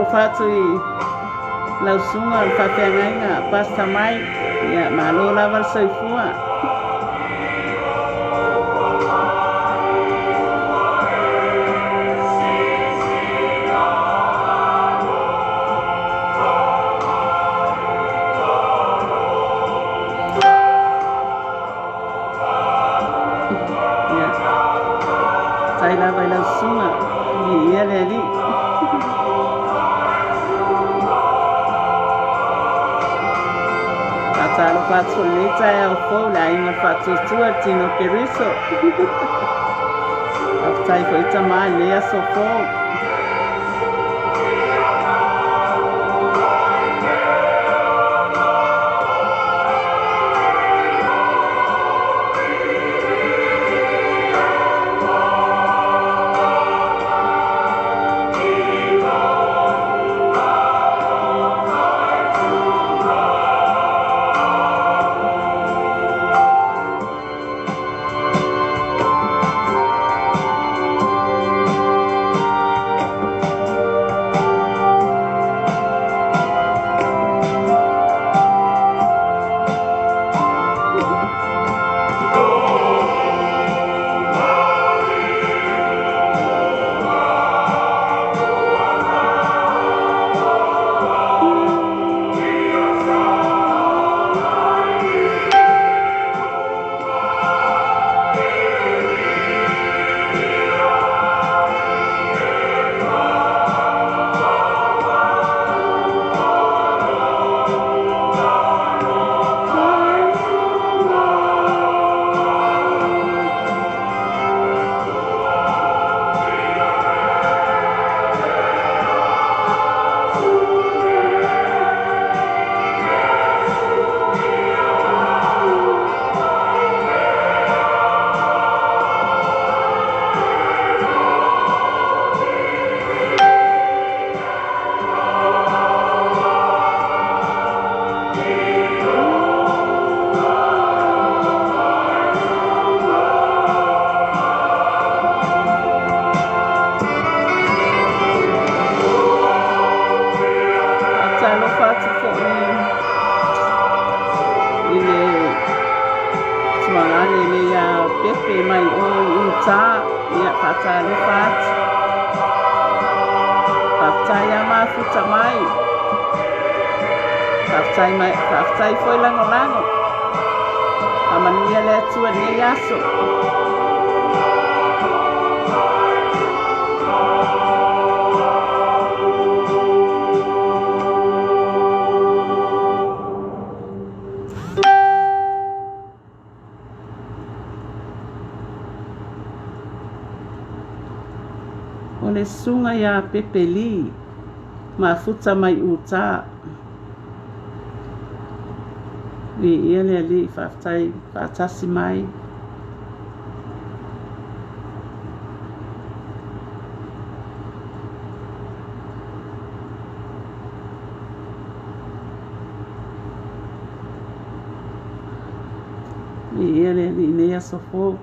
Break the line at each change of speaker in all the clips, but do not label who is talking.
Faatalofa atu i lau susuga o le faafeagaiga Pastor Mike. Ia, malo lava le soifua. Ia, faafetai lava i lau susuga. Viia le Alii. Faatalofa atu foi i lenei taeao fou i le aiga o le Faatuatua, le Tino Keriso. Faafetai foi tama i lenei aso fou. Faatalofa atu foi i le tuagane le ia Pepe mai o i Utah. Ia, faatalofa atu. Faafetai lava mafuta mai. Faafetai mai, faafetai foi lagolago. Faamanuia le Atua i lenei aso. O le susuga ia Pepe Lee, mafuta mai Utā. Viia le Alii, faafetai faatasi mai. Viia le Alii i nei aso fou.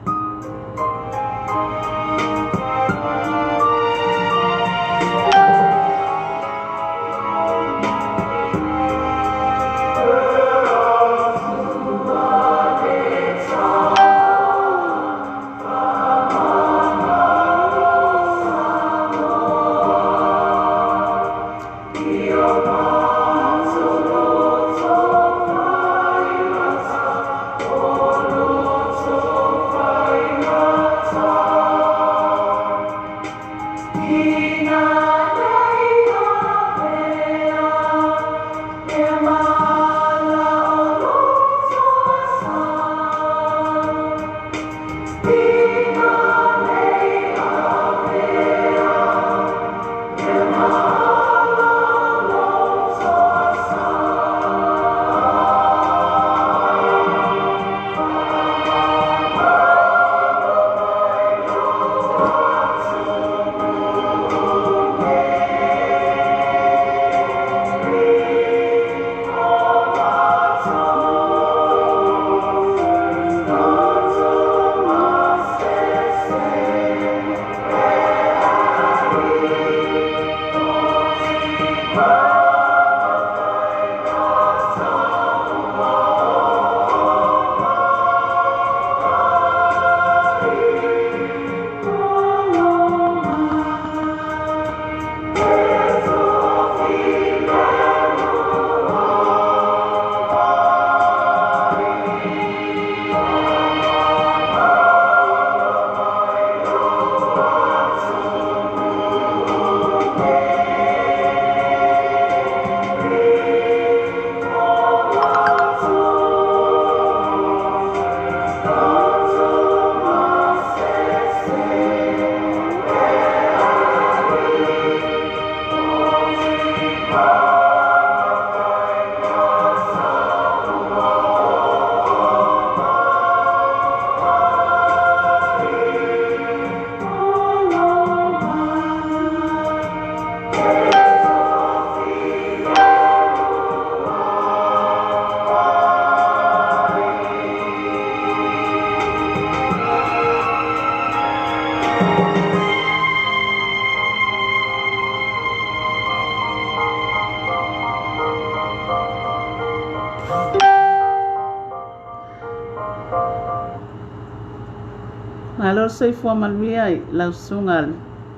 Malo le soifua manuia i lau susuga le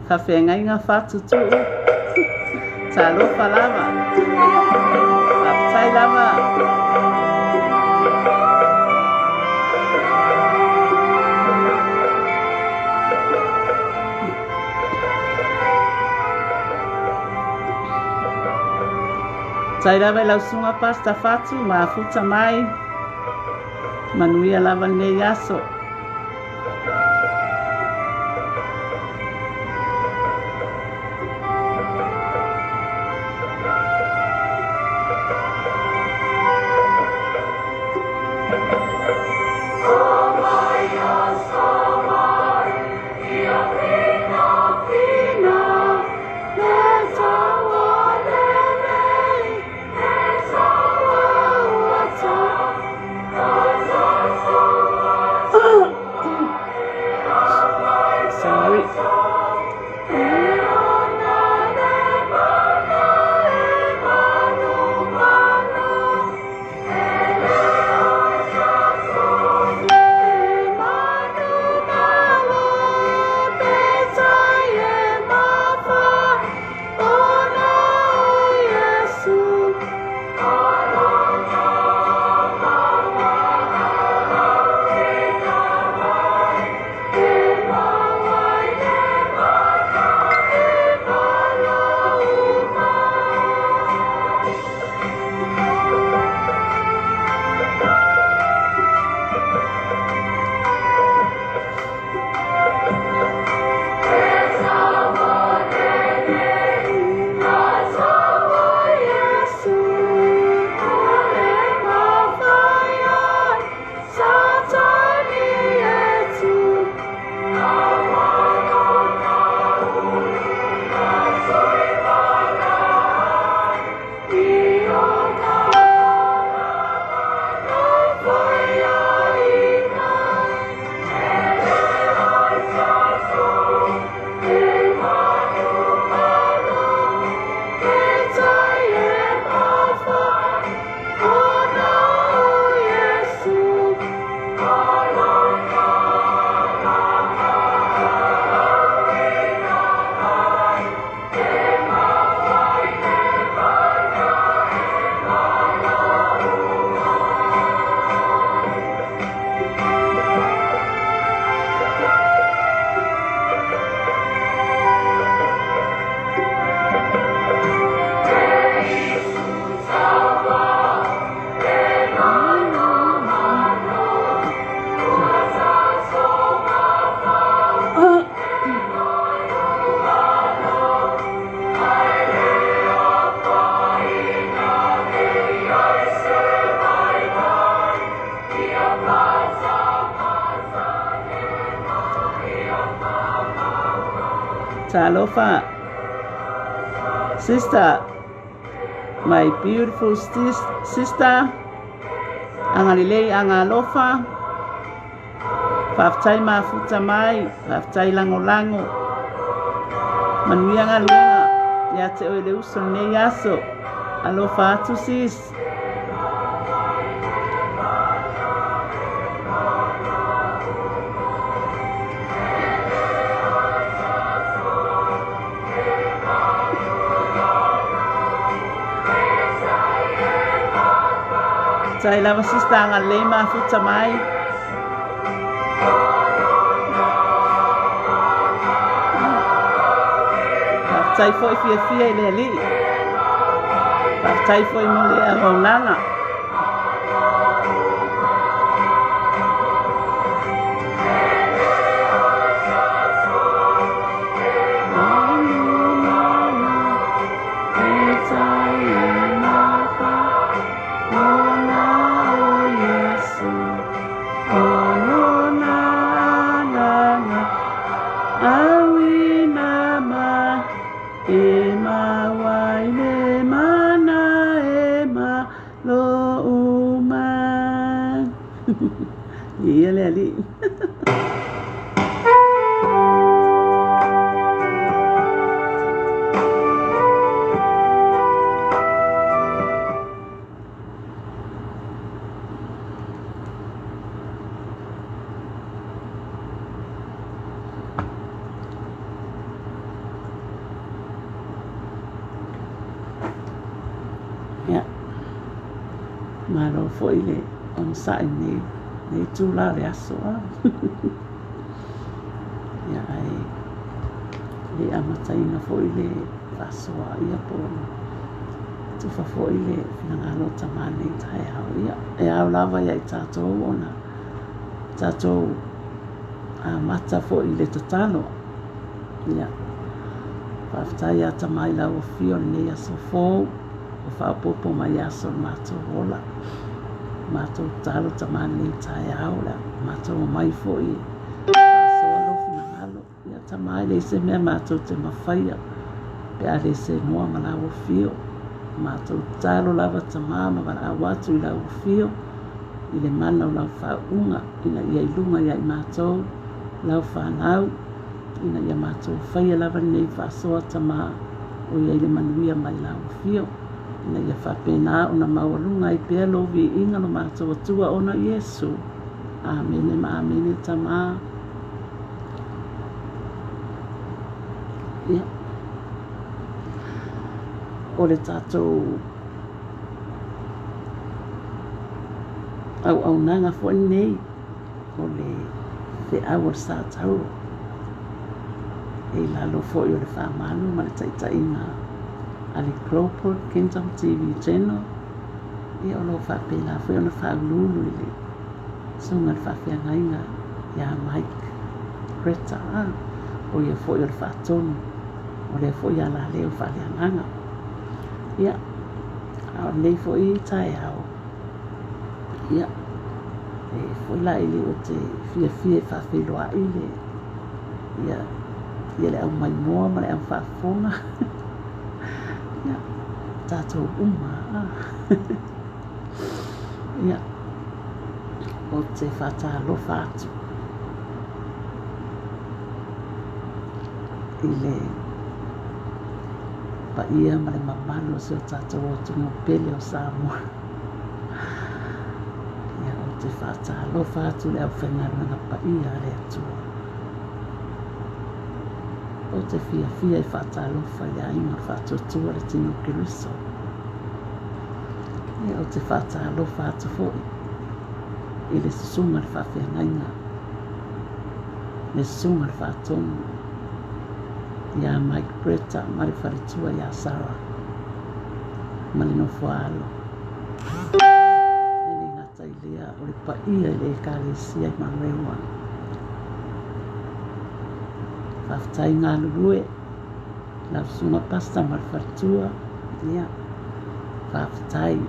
faafeagaiga Fatutuu. Talofa lava. Faafetai lava. Faafetai lava i lau susuga Pastor Fatu, mafuta mai. Manuia lava lenei aso. Sorry. Talofa. Sister, my beautiful sister, agalelei agalofa, faafetai mafuta mai, faafetai lagolago. Manuia galuega ia te oe le uso lenei aso. Alofa atu sis. Faafetai lava sister agalelei mafuta mai. Faafetai foi fiafia i le Alii. Faafetai foi mo le auaunaga. Ia le Alii. Malo foi le onosai i lenei itula o le aso. Ia, ae le i amataina foi le faasoa, ia po o tufa foi le finagalo o Tama i lenei taeao. Ia, e ao lava ia i tatou ona tatou amata foi i le tatalo. Ia, faafetai ia Tama i lau afio i lenei aso fou, ua faaopoopo mai i aso o le matou ola. Matou tatalo Tama i lenei taeao, o le a matou omai foi e faasoa lou finagalo. Ia Tama, e leai se mea matou te mafaia pe a le senoa ma lau afio. Matou tatalo lava Tama ma valaau atu i lau afio i le mana o lau faauuga ina ia i luga ia i matou lau fanau, ina ia matou faia lava lenei faasoa Tama o i ai le manuia mai lau afio, ina ia faapena ona maualuga ai pea lou viiga lo matou Atua ona o Iesu. Amene ma amene Tama. Ia, o le tatou auaunaga foi lenei o le feau o le Sa Tauro e i lalo foi o le faamalu ma le taitaiga a le Global Kingdom TV Channel. Ia, o lo o faapena foi ona faauluulu i le Susuga i le Faafeagaiga ia Mike Greta, o ia foi o le faatonu o lea foi alaleo faaleagaga. Ia, a o lenei foi taeao, ia, e foi la i le ou te fiafia e faafeiloai le, ia, ia le au maimoa ma le au faafofoga, ia, tatou uma. Ia, ou te faatalofa atu i le paia ma le mamalu o si o tatou atunuu pele o Samoa. Ia, ou te faatalofa atu i le aufaigaluega paia a le Atua. Ou te fiafia e faatalofa i le aiga o le Faatuatua le Tino o Keriso. Ia, ou te faatalofa atu foi i le susuga i le faafeagaiga, le susuga i le faatonu ia Mike Bretta ma le faletua ia Sarah ma le nofoaalo. E le gata i lea, o le paia i le Ekalesia i Manurewa. Faafetai galulue. Lau Susuga Pastor ma le faletua, ia, faafetai,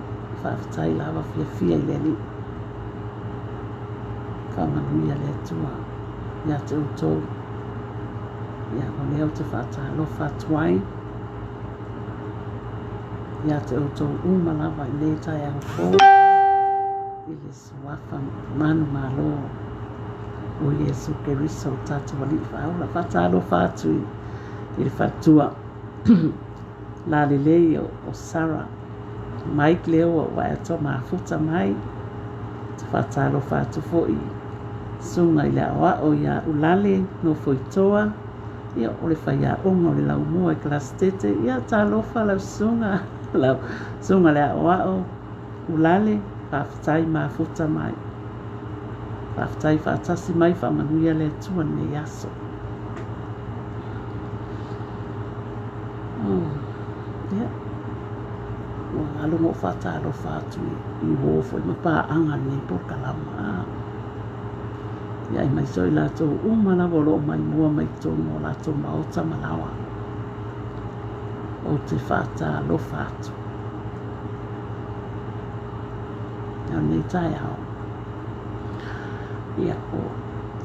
faafetai lava fiafia i le Alii. Faamanuia le Atua ia te outou. Ia, o lea ou te faatalofa atu ai ia te outou uma lava i lenei taeao fou i le Suafa manumalo o Iesu Keriso lo tatou Alii Faaola. Faatalofa atu i le faletua lalelei o Sarah Mike lea ua ua atoa mafuta mai. Te faatalofa atu foi susuga i le aoao ia Ulale Nofoitoa, ia o le faiaoga o le laumua i Kalasitete. Ia talofa lau susuga, lau susuga le aoao Ulale, faafetai mafuta mai. Faafetai faatasi mai, faamanuia le Atua i lenei aso. Oh, yeah. Ua galo na ou faatalofa atu i uō foi ma paaga i lenei polokalama. Ia aemaise o i latou uma lava o lo o maimoa mai totonu o latou maota ma laoa. Ou te faatalofa atu. I lenei taeao, ia, o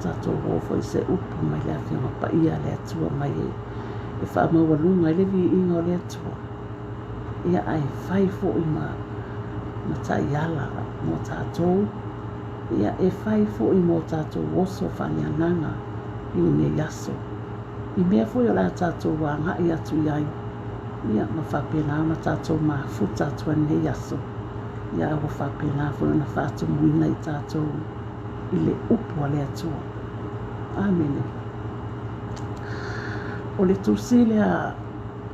tatou o foi se upu mai le Afioga Paia a le Atua mai e faamaualuga ai le viiga o le Atua, ia, ae fai foi ma taiala mo tatou, ia, e fai foi mo tatou oso faaleagaga i lenei aso, i mea foi o le a tatou agai atu i ai. Ia, ma faapena ona tatou mafuta atu ai lenei aso, ia ua faapena foi ona faatumuina i tatou i le upu a le Atua. Amene. O le tusi lea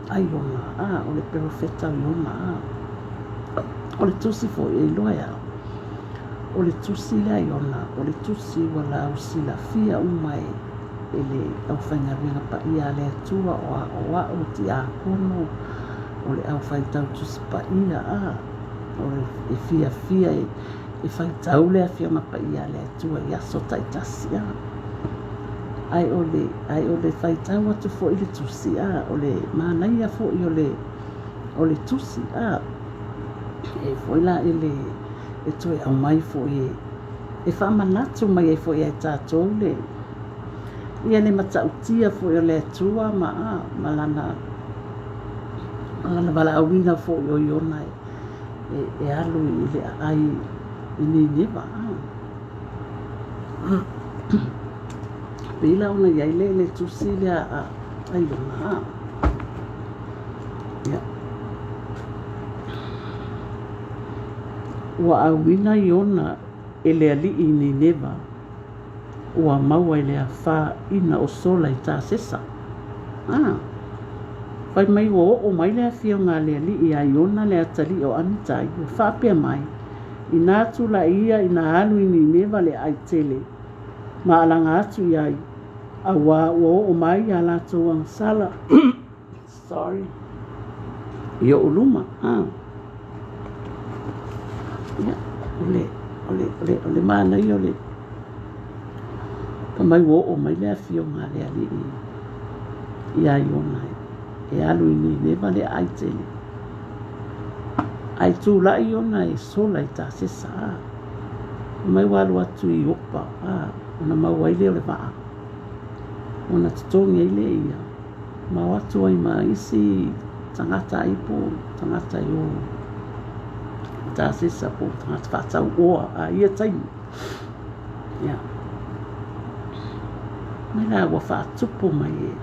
a Iona, a, o le perofeta o Iona, a, o le tusi foi e iloa e au. O le tusi lea a Iona, o le tusi ua lausilafia uma e e le aufaigaluega paia a le Atua, o aoao, tiakono, o le aufaitau tusi paia, a, o le e fiafia e, e faitau le Afioga Paia a le Atua i aso taitasi, a. Ae o le, ae o le faitau atu foi i le tusi, a, o le manaia foi o le, o le tusi, a, e foi la i le, e toe aumai foi e, e faamanatu mai ai foi ia i tatou le, ia le matautia foi o le Atua ma, a, ma lana, ma lana valaauina foi o Iona e, e, e alu i le aai i Nineva. Pei la ona i ai le, le tusi lea a, a Iona. A. Ia. Ua auina Iona e le alii i Nineva, ua maua i le afaina o Sola i Tasesa. A. Fai mai ua oo mai le afioga a le alii ia Iona le atalii o Amitai, ua faapea mai, Inā tulai ia ina alu i Nineva le aai tele, ma alaga atu i ai, auā ua oo mai a latou agasala sorry, i oʻu luma. Ah. Ia, o le, o le, o le, o le manaia o le, fai mai ua oo mai le afioga a le alii iā Iona e alu i Nineva le aai tele. Ae tulai Iona e sola i Tasesa, a. Fai mai ua alu atu i Iopa, a, ona maua ai lea o le vaa. Ona totogi ai lea ia, ma o atu ai ma isi tagata ai po o tagata e o i Tasesa po o tagata faatau oa a ia taimi. Ia. Mai la ua faatupu mai e,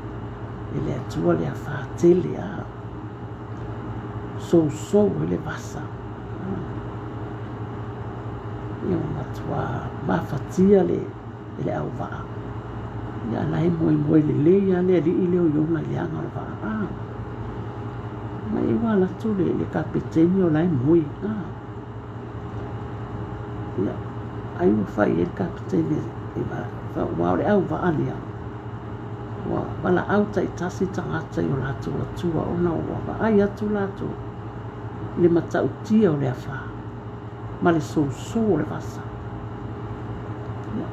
e le Atua le afa tele a sousou ai le vasa. Ia ua matua mafatia le e le auvaa. Ia la e moemoe lelei lava le alii lea o Iona i le aga o le vaa. Ah. Mai ua alu atu le, le kapeteni o la e moe. Ah. Ia, ai ua fai ai le kapeteni e aua o le auvaa lea. Ua valaau taitasi tagata i o latou atua ona ua vaai atu latou i le matautia o le afa ma le sousou o le vasa. Ia,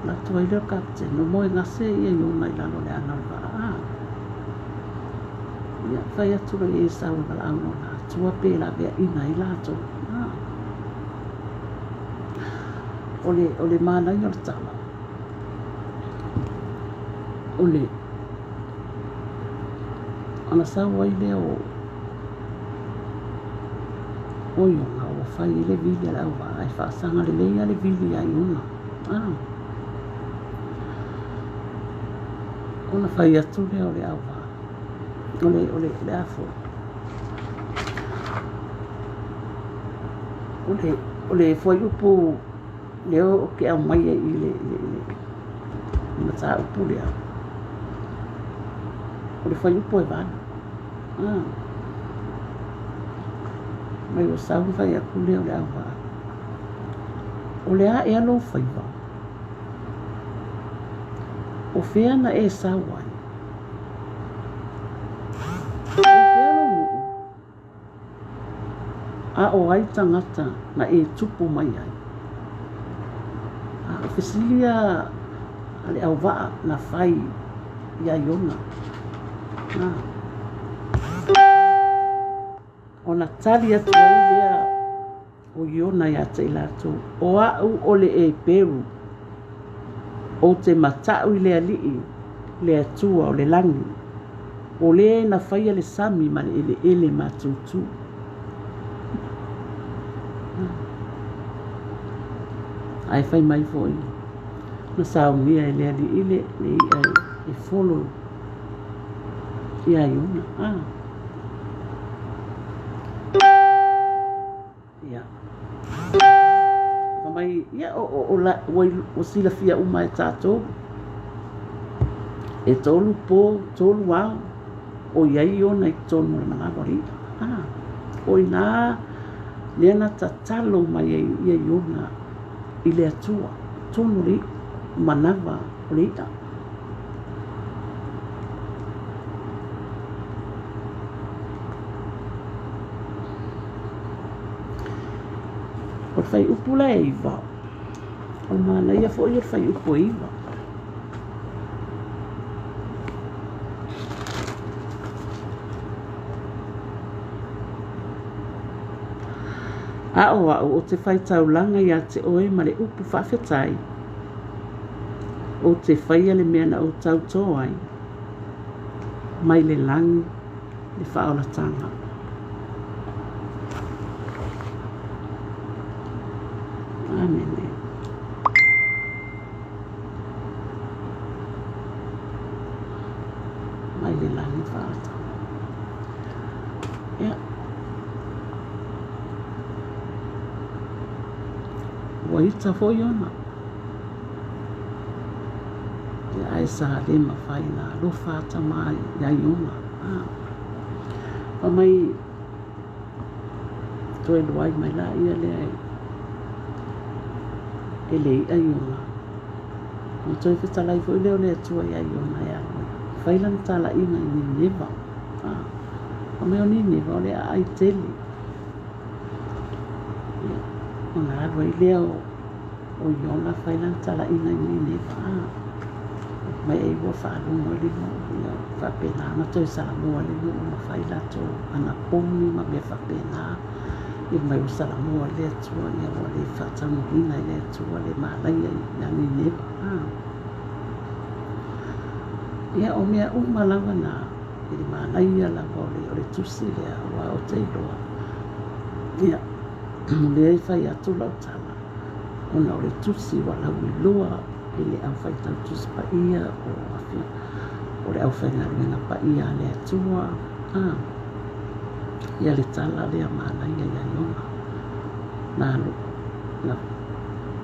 manatu ai lea o le kapeteni, ua moe gase ia Iona i lalo o le ana o le vaa. Ia, fai atu loa ia sau e valaau i lona atua pe laveaiina ai latou. O le, o le manaia o le tala, o le, ona sau ai lea o, o Iona ua fai ai le vili a le auvaa ae faasaga lelei lava le vili ia Iona. Ah. Ona fai atu lea o le auvaa, o le, o le, o le a foi. O le, o le fuaiupu lea ou te aumaia i le, le, le mataupu lea, o le fuaiupu e 8. Ah. Mai ua sau ona fai atu lea o le auvaa. O le a ea lou faiva? O fea na e sau ai? O fea lou nuu? A o ai tagata na e tupu mai ai? A o fesili ia a le auvaa na fai iā Iona. A. Ona tali atu ai lea o Iona iā te i latou, O au o le Eperu, ou te mataʻu i le Alii, le Atua o le lagi, o le na faia le sami ma le eleele matutu. Ae fai mai foi, na saunia e le Alii le, le iʻa e folo iā Iona. Ah. Ia. Fai mai, ia, o, o, o, la, ua, ua silafia uma e tātou. E tolu pō, tolu ao, o i ai Iona i totonu o le manava o le iʻa. Ah, o inā Lea na tatalo mai ai ia Iona i le Atua, tonu le manawa o le i'a. O le fuaiupu la e 9, o le manaia foi o le fuaiupu e 9. A o au ou te faitaulaga ia te oe ma le upu faafetai, ou te faia le mea na ou tautō ai, mai le lagi le faaolataga. Amene. Mai le lagi le faaolataga. Ia. Ua ita foi Iona. Ia, ae sa le mafai ona alofa ata mai ia Iona. Ah. Fai mai toe luai mai laia lea e le i'a Iona. Ona toe fetalai foi lea o le Atua ia Iona e alu e fai lana talaiga i Nineva. Ah. Fai mai o Nineva o le aai tele. Ia, ona alu ai lea o O Iona fai lana talaiga i Nineva, mai ai ua faalogo ai le nuu, ia faapena ona toe salamo ai le nuu ma fai latou anapogi ma mea faapena. Ia mai ua salamo ai le Atua, ia ua le faataunuuina e le Atua le malaia ia Nineva. Ia o mea uma lava na i le manaia lava o le tusi lea, aua ou te iloa, ia, o lea e fai atu lau tala, ona o le tusi ua lauiloa i le aufaitau tusi paia o o le aufaigaluega paia a le Atua, a, ia le tala lea manaia ia Iona. Na, na,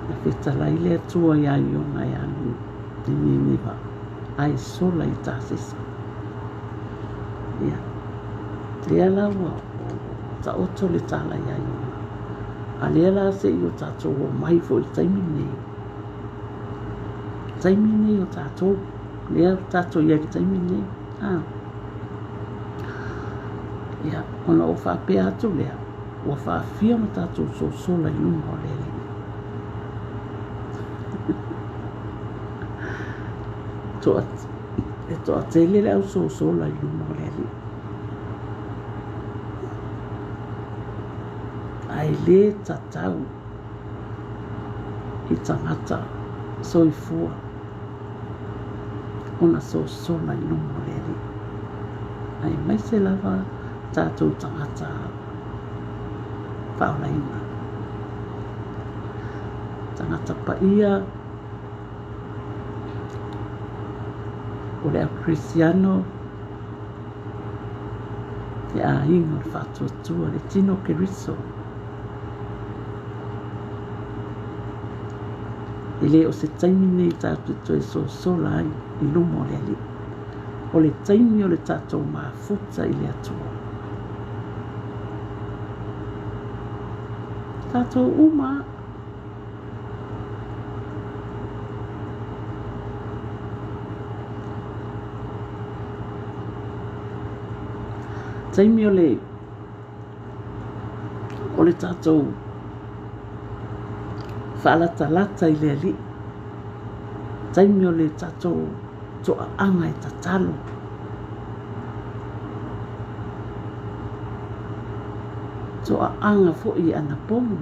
na fetalai le Atua iā Iona e alu i Niniva, ae sola i Tasesa. Ia, lea la ua taoto le tala iā Iona. A lea la se i o tatou omai foi i le taimi lenei, taimi lenei o tatou, lea tatou i ai i le taimi lenei, a. Ia, ona ou faapea atu lea, ua faafia ona tatou sosola i luma o le Alii. Toa, e toatele le au sosola i luma o le Alii. Ae le tatau i tagata soifua ona sosola i luma o le Alii, aemaise lava tatou tagata faaolaina, tagata paia o le au Kerisiano. Le aiga o le faatuatua, le tino o Keriso. E le o se taimi lenei tatou te toe sosola ai i luma o le Alii. O le taimi o le tatou mafuta i le Atua. Tatou uma Taimi o le o le tatou faalatalata i le Alii, taimi o le tatou toaaga e tatalo. Toaaga foi e anapogi.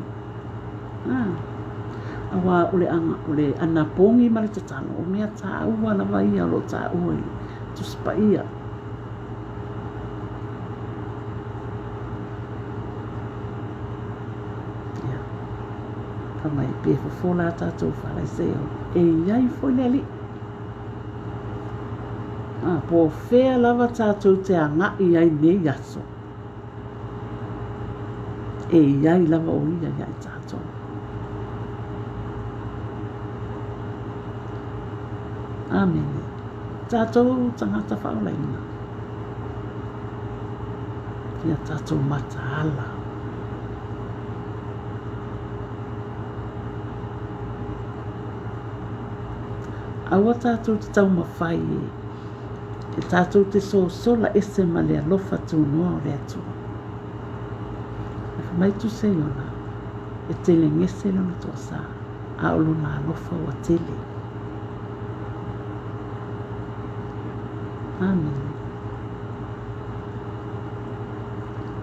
Aua o le o le anapogi ma le tatalo, o mea taua lava ia o lo o taua i le Tusi Paia. Ia. Fai mai, pe fofo la tatou Falaiseo, e i ai foi le Alii. Ah, po o fea lava tatou te agai ai nei aso, E i ai lava o ia ia i tatou. Amene. Tatou tagata faaolaina. Ia tatou mataala. Aua tatou te taumafai e tatou te sosola ese ma le alofa tunoa o le Atua. Ae fai mai Tusi a Iona, e telegese lona toasa, a o lona alofa ua tele. Amene.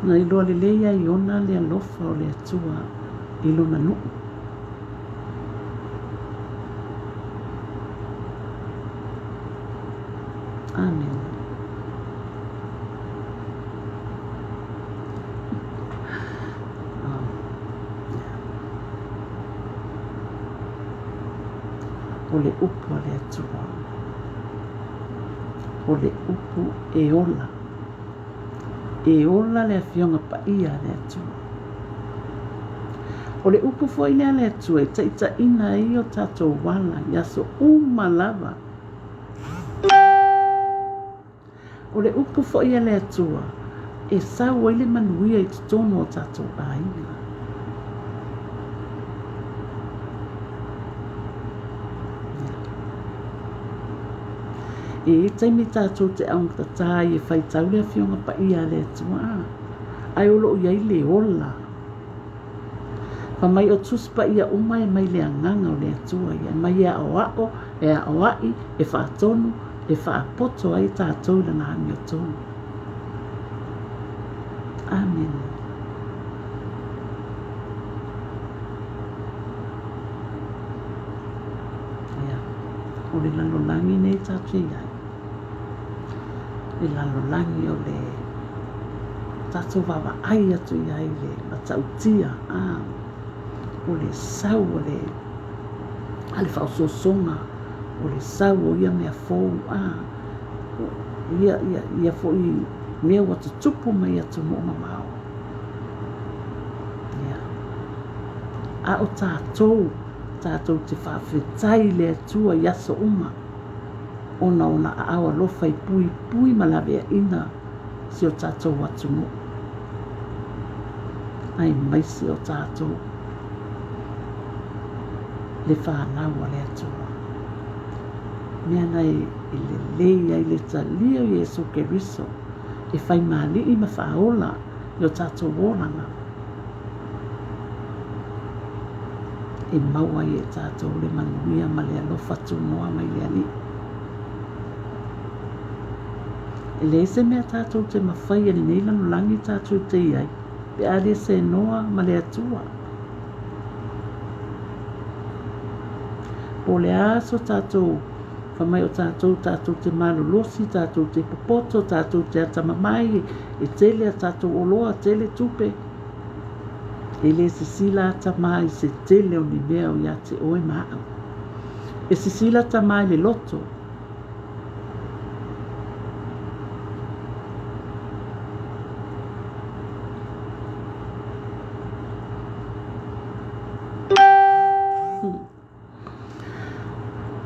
Na iloa lelei e Iona le alofa o le Atua i lona nuu. Amene. O le upu a le Atua, o le upu e ola. E ola le Afioga Paia a le Atua. O le upu foi lea a le Atua e taitaiina ai o tatou ala i aso uma lava. O le upu foi a le Atua e sau ai le manuia i totonu o tatou aiga. E i ai taimi tatou te augatata ai e faitau le Afioga Paia a le Atua, ae o lo o i ai le ola. Fai mai o Tusi Paia uma e mai le Agaga o le Atua ia, e mai e aoao, e aoai, e faatonu, e faapoto ai tatou i Lana amiotonu. Amene. Ia, o le lalolagi nei tatou te i ai, le lalolagi o le tatou vaavaai atu i ai i le matautia, a, o le sau o le, a le faaosoosoga, o le sau o ia mea fou, a, ia, ia, ia foi mea ua tutupu mai atunuu mamao. Ia. A o tatou, tatou te faafetai i le Atua i aso uma, ona o Ona aao alofa i puipui ma laveaiina si o tatou atunuu, aemaise o tatou le fanau a le Atua. Mea na e lelei ai le talia o Iesu Keriso e fai ma Alii ma Faaola i o tatou olaga, e maua ai e tatou le manuia ma le alofa tunoa mai le Alii. E leai se mea tatou te mafaia i lenei lalolagi tatou te i ai, pe a le senoa ma le Atua. Po o le a so tatou fai mai o tatou, tatou te malolosi, tatou te popoto, tatou te atamamai, e tele a tatou oloa, tele tupe. E le sisila Tamā i se tele o ni mea o ia te oe ma aʻu. E sisila Tamā i le loto.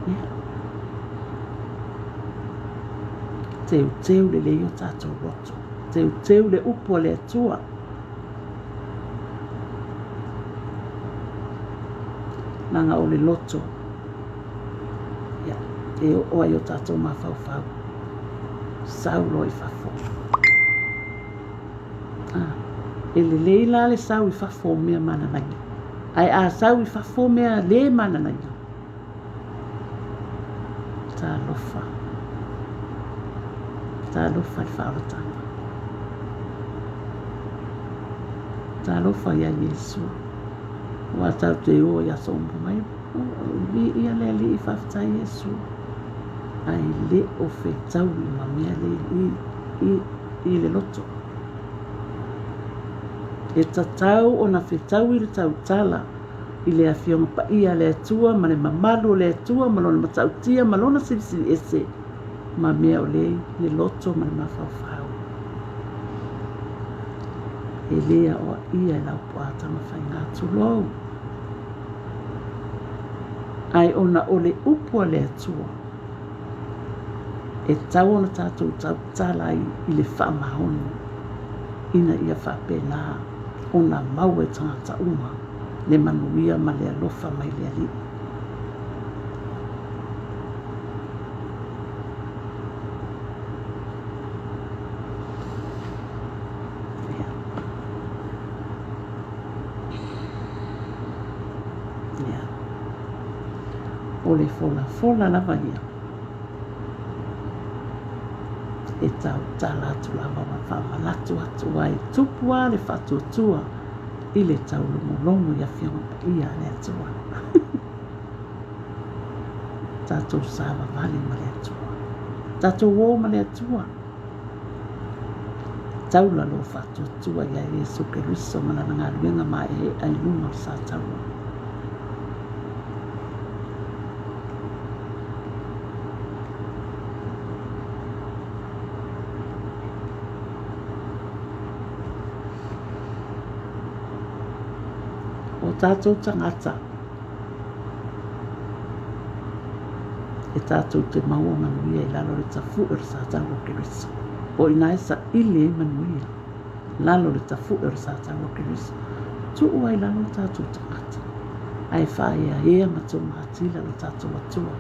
Ia. Teuteu lelei o tatou loto. Teuteu le upu a le Atua. Leaga o le loto. Ia, e oo ai o tatou mafaufau. Sau loa i fafo. Ah, e lelei la le sau i fafo o mea mananaia. Ae a sau i fafo mea lē mananaia, talofa, talofa i le faaolataga. Talofa ia Iesu. Aua tatou te o i aso uma mai, viia le Alii, faafetai Iesu. Ae le o fetaui ma mea le i, i le loto. E tatau ona fetaui le tautala i le Afioga Paia a le Atua ma le mamalu o le Atua ma Lona matautia ma Lona Silisili Ese ma mea o le le loto ma le mafaufau. E lē aoaia e Laupua Tamafaiga, tulou. Ae ona o le upu a le Atua, e tatau ona tatou tautala ai i le faamaoni ina ia faapena ona maua e tagata uma le manuia ma le alofa mai le Alii. O le folafola lava ia e tautala atu lava ma faamanatu atu ai, e tupu lava le faatuatua i le taulogologo i Afioga Paia a le Atua. Tatou savavali ma le Atua. Tatou o ma le Atua. Taula lou faatuatua ia Iesu Keriso ma Lana galuega maeaea i luga o le sataua. O tatou tagata e tatou te maua manuia i lalo o le tafue o le Satau o Keriso. O i ina e saili ai manuia, lalo o le tafue o le Satau o Keriso. Tuu ai lalo o tatou tagata, ae faaeaea ma toumatila lo tatou Atua.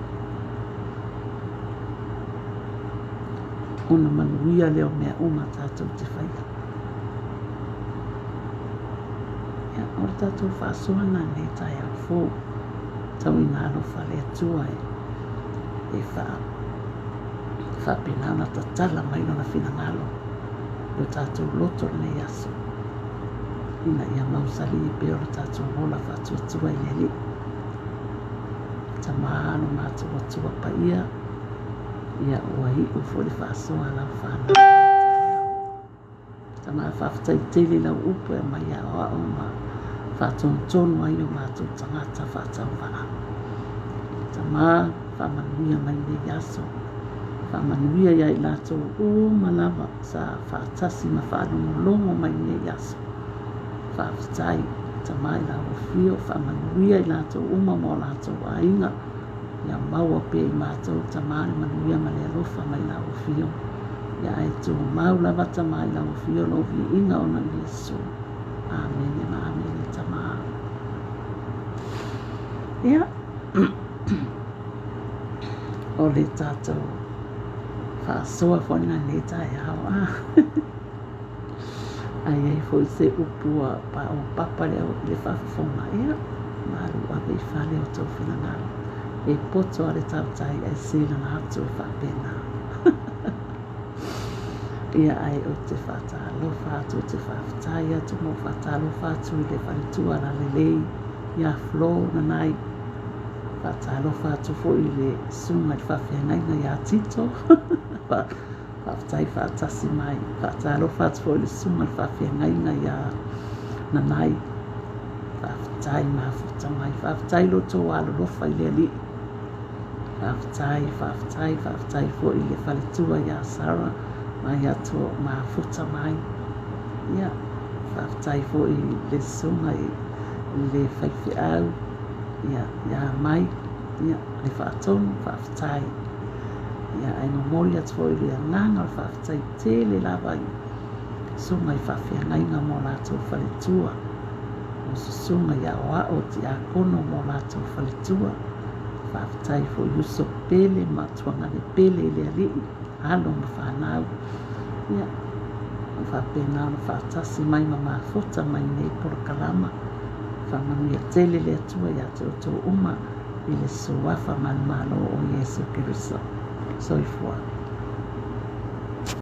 Ona manuia lea o mea uma tatou te faia. Ia, o le tatou faasoa lena i lenei taeao fou. Tau ina alofa le Atua e, e faa, faapena ona tatala mai lona finagalo i o tatou loto lenei aso, ina ia mausali pea o le tatou ola faatuatua i le Alii. Tama lo matou Atua paia, ia ua iu foi le faasoa a lau fanau. Tama faafetai tele i lau upu e aumai aoao ma faatonutonu ai o matou tagata faatauvaa. Tama faamanuia mai nei aso, faamanuia ia i latou uma lava sa faatasi ma faalogologo mai nei aso. Faafetai Tama i lau afio, faamanuia i latou uma ma o latou aiga. Ia maua pea i matou Tama le manuia ma le alofa mai lau afio. Ia ae tumau lava Tama i lau afio lou viiga ona o Iesu. Amene ma amene Tama. Ia, o le tatou faasoa foi lena i lenei taeao. Ah. A i ai foi se upu ua paopapa i le faafofoga, ia, malu ave i fale o tou finagalo. E poto lava le tautai ae sē lana atu e faapena. Ia, ae ou te faatalofa atu, ou te faafetai atu ma ou faatalofa atu i le faletua lalelei ia Flo Nanai. Faatalofa atu foi i le susuga i le faafeagaiga ia Tito. Faafetai faatasi mai. Faatalofa atu foi i le susuga i le faafeagaiga ia Nanai. Faafetai mafuta mai. Faafetai lo outou alolofa i le Alii. Faafetai, faafetai, faafetai foi i le faletua ia Sarah mai atu mafuta mai. Ia, faafetai foi i le susuga i le faifeau ia, ia Mai, ia, le faatonu, faafetai. Ia, ae momoli atu foi le agaga o le faafetai tele lava i susuga i faafeagaiga ma o latou faletua, o susuga i aoao tiakono ma o latou faletua. Faafetai foi i uso pele ma tuagane pele i le Alii, alo ma fanau. Ia, ua faapena ona faatasi mai ma mafuta mai nei polokalama. Faamanuia tele le Atua ia te outou uma i le Suafa manumalo o Iesu Keriso. Soifua.